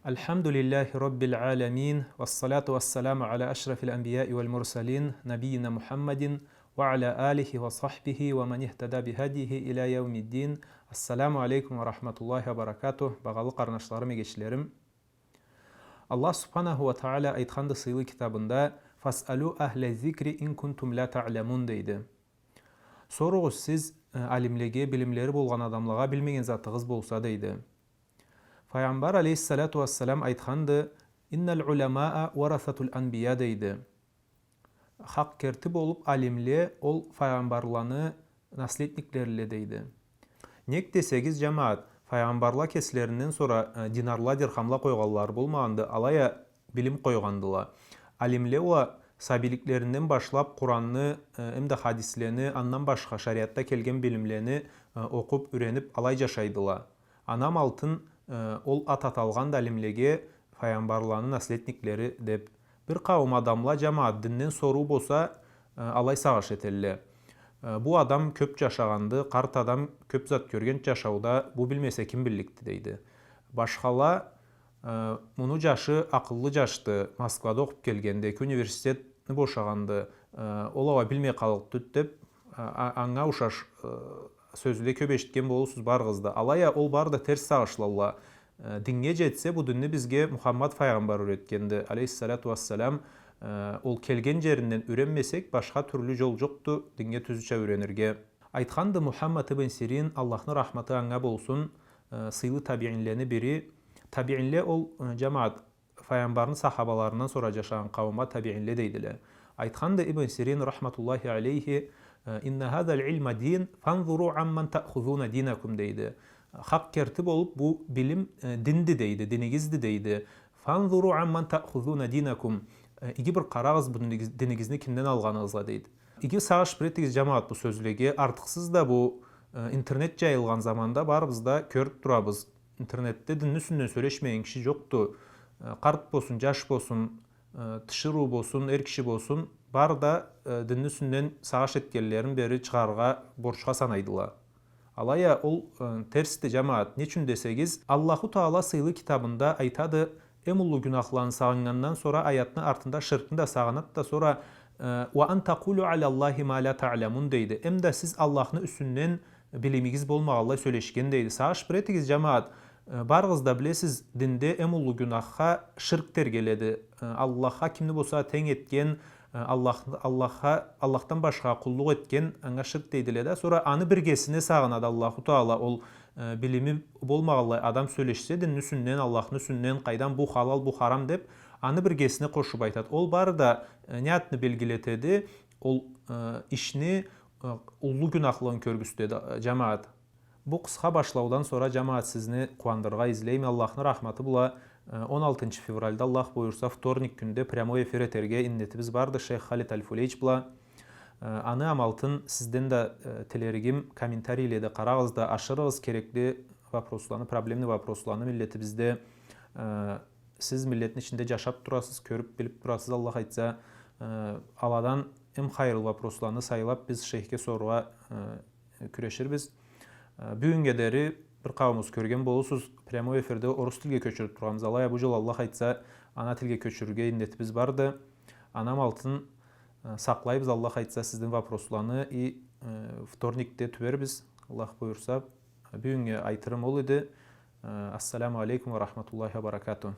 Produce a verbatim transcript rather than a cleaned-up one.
الحمد لله رب العالمين، والصلاة والسلام على أشرف الأنبياء والمرسلين، نبينا محمد وعلى آله وصحبه ومن اهتدى بهديه إلى يوم الدين. السلام عليكم ورحمة الله وبركاته. Багъалы къарнашларым, эгечлерим. Аллах субханаху ва тагъала айтханды сыйлы китабында: «Фасъалу ахля зикри ин кунтум ля таълямун», — дейди. Соругъуз сиз, э, алимлеге, билимлери болгъан адамлагъа, билмеген затыгъыз болса, дейди. Файгъамбар алейхиссалату вассалам айтханды: «Инналь уламаа варасатуль анбия», — дейди. Хакъ керти болуп, алимле ол файгъамбарланы наследниклериле, дейди. Нек десегиз, жамаат, файгъамбарла кеслеринден сора, э, динарла, дирхамла къойгъанлары болмагъанды, алай а билим къойгъандыла. Алимле уа сабийликлеринден башлап Къуранны, э, эмда хадислени, андан башха шариатда келген билимлени, э, окъуп, юренип, алай жашайдыла. Аны амалтын, э, ол ат аталгъанды алимлеге, файгъамбарланы наследниклери деп. Бир къауум адамла, жамаат, динден соруу болса, э, алай сагъыш этелле. Э, бу адам кёп жашагъанды, къарт адам кёп зат кёрген жашауда, бу билмесе ким билликди, дейди. Башхала, э, муну жашы акъыллы жашды, Москвада окъуп келгенди, эки университетни бошагъанды, э, ол а уа билмей къаллыкъды деп, а, а, анга ушаш, э, сёзле кёп эшитген болурсуз барыгъыз да. Алай а ол бары да терс сагъышлалла. Э, динге жетсе, бу динни бизге Мухаммад файгъамбар юретгенди, алейхиссалату вассалам. Э, ол келген жеринден юренмесек, башха тюрлю жол жокъду динге тюзюча юренирге. Айтханды Мухаммад ибн Сирин, Аллахны рахматы анга болсун, э, сыйлы табиинлени бири. Табиинле ол, э, жамаат, файгъамбарны сахабаларындан сора жашагъан къауумгъа табиинле дейдиле. Айтханды Ибн Сирин, рахматуллахи алейхи, э, «Инна хазаль илма дин, фанзуру амман таъхузуна динакум», — дейди. Хакъ керти болуп, бу билим, э, динди дейди, динигизди дейди. «Фанзуру амман таъхузуна динакум». Э, иги бир къарагъыз, бу динигиз-, динигизни кимден алгъаныгъызгъа, дейди. Иги сагъыш бир этигиз, жамаат, бу сёзлеге. Артыкъсыз да бу, э, интернет жайылгъан заманда барыбыз да кёрюп турабыз. Интернетде динни юсюнден сёлешмеген киши жокъду. Э, къарт болсун, жаш болсун, э, тиширыу болсун, эр киши болсун, бары да, э, динни юсюнден сагъыш этгенлерин бери чыгъаргъа борчха санайдыла. Алай а ол, э, терсди, жамаат. Не ючюн десегиз, Аллаху Таала сыйлы китабында айтады, эм уллу гюнахланы сагъыннгандан сора аятны артында ширкни да сагъынады да, сора, э, «Ва ан такъулу аляллахи ма ля таълямун», — дейди. Эмда сиз Аллахны юсюнден билимигиз болмагъанлай сёлешген, дейди. Сагъыш бир этигиз, жамаат. Э, барыгъыз да билесиз, динде эм уллу гюнахха ширк дерге келеди. Э, Аллахха кимни болса тенг этген, э, Аллах, Аллахха, Аллахдан башхагъа къуллукъ этген, анга ширк дейдиле да. Сора аны биргесине сагъынады Аллаху Таала, ол, э, билими болмагъанлай адам сёлешсе динни юсюнден, Аллахны юсюнден, къайдан бу халал, бу харам деп, аны биргесине къошуп айтады. Ол бары да, э, не затны белгилетеди, ол, э, ишни, э, уллу гюнахлыгъын кёргюзтеди, э, жамаат. Бу къысха башлаудан сора, жамаат, сизни къууандырыргъа излейме. Аллахны рахматы бла, э, он алтынчы февральда, Аллах буюрса, вторник кюнде прямой эфир этерге иннетибиз барды шейх Халид Аль-Фулейч бла. Э, аны амалтын сизден да, э, тилеригим, комментарийледе къарагъыз да, ашырыгъыз керекли вопросланы, проблемный вопросланы миллетибизде, э, сиз миллетни ичинде жашап турасыз, кёрюп, билип турасыз, Аллах айтса, э, аладан эм хайырлы вопросланы сайлап, биз шейхге сорургъа, э, кюреширбиз. Э, бюгюннге дери бир къауумугъуз кёрген болурсуз, прямой эфирде орус тилге кёчюрюп тургъанбыз. Алай а бу жол, Аллах айтса, ана тилге кёчюрюрге иннетибиз барды. Аны амалтын, э, сакълайбыз, Аллах айтса, сиздин вопросланы и, э, вторникде тюбербиз, Аллах буюрса. Бюгюннге айтырым ол эди. Э, ассаламу алейкум ва рахматуллахи ва баракатух.